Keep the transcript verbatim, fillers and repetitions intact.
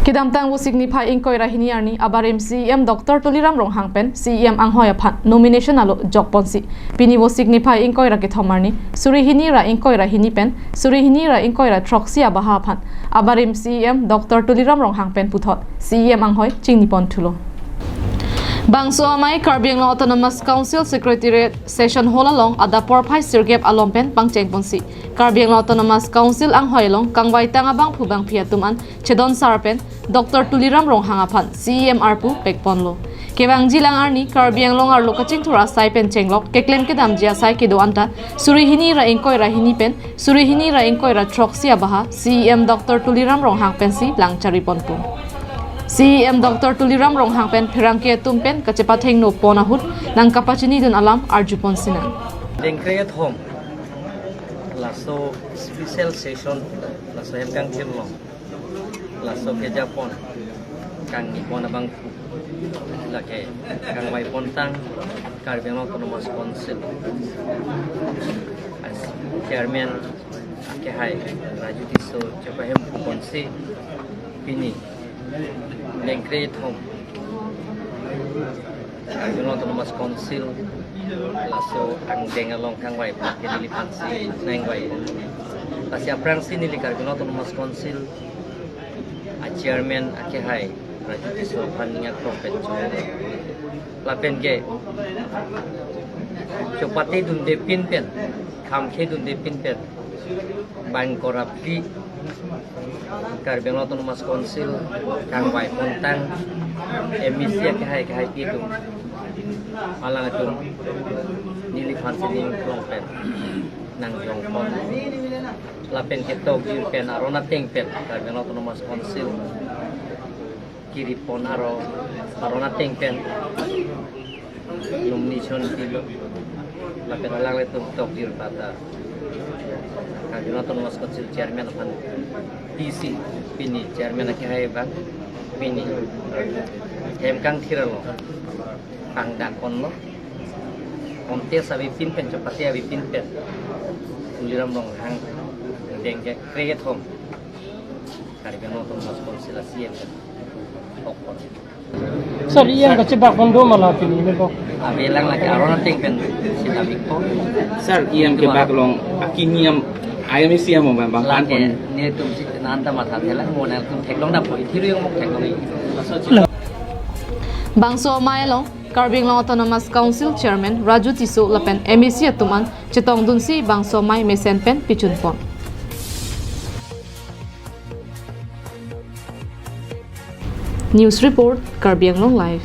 Kedamtang Vosik niphai ingkoi ra hini arni abarim C E M Doctor Tuliram Ronghang pen C E M anghoi aphan nomination alo jokponsi, pini Vosik niphai ingkoi ra kethom arni suri hini ra ingkoi ra hini pen suri hini ra ingkoi ra throksi abaha aphan abarim C E M Doctor Tuliram Ronghang pen puthot C E M anghoi chingniponthulo. Bangso amei Karbi Anglong Autonomous Council Secretariat Session Hall along adap porphai sirkep alom pen pangchengponsi, Karbi Anglong Autonomous Council anghoi along kangvaitang abangphu bangphi atum an chedon sar pen Doctor Tuliram Ronghang aphan C E M arpu pekponlo. Kevangjilang arni Karbi Anglong arlo kachingthur asai pen chenglok keklem kedamji asai kedo anta suri hini ra ingkoi ra hini pen suri hini ra ingkoi ra throksi abaha C E M Doctor Tuliram Ronghang pensi lang chariponpo. C E M Doctor Tuliram Ronghang pen pherangke atum pen kachepathengno pon ahut nangkapachinidun alam arjuponsinang. Dengkre thom laso special session, laso hem kangthir along, laso kejapon kangnipon abangphu, lake kangvaipontang Karbi Anglong Autonomous Council as chairman akehai Raju Tisso chepahemphuponsi, pini dengkre thom Karbi Anglong Autonomous Council laso angdeng along kangvai ke neliphansi nangvai. Lasi aphrangsi neli Karbi Anglong Autonomous Council a chairman akehai Raju Tisso aphan ning akrong pen chong. Lapen ke chopate dunde pin pen, khamkhe dunde pin pen, bang korapli Karbi Anglong Autonomous Council kangvaipontang M A C akehai kehaipi atum, alanglitum neliphansi ning akrong pen nangjongpon. Lapen ke tokjir pen aron ateng pen Karbi Anglong Autonomous Council kiripon aro aron ateng pen nomination pilo. Lapen alanglitum tokjir pata Karbi Anglong Autonomous Council chairman aphan pisi, pini chairman akehai abang pini hem kangthir along pangdakponlo. Contest avepin pen, chopate avepin pen Tuliram Ronghang dengkre thom Karbi Anglong Autonomous Council a C E M pen okpon. Sir, E M kachebak bang do ma la pini ko? Avelang lake aron ateng pen sitame ko. Sir, E M kebak along akini am I M A C am bang bang Lake an pon. Netum si nanta matha thelang, mo nangtum theklong dappo, ithiru yung mok theklong. Bangso amei along Karbi Anglong Autonomous Council Chairman Raju Tisso lapen M A C atum an chetongdunsi bangso amei mesen pen pichunpon. News report, Karbi Anglong Live.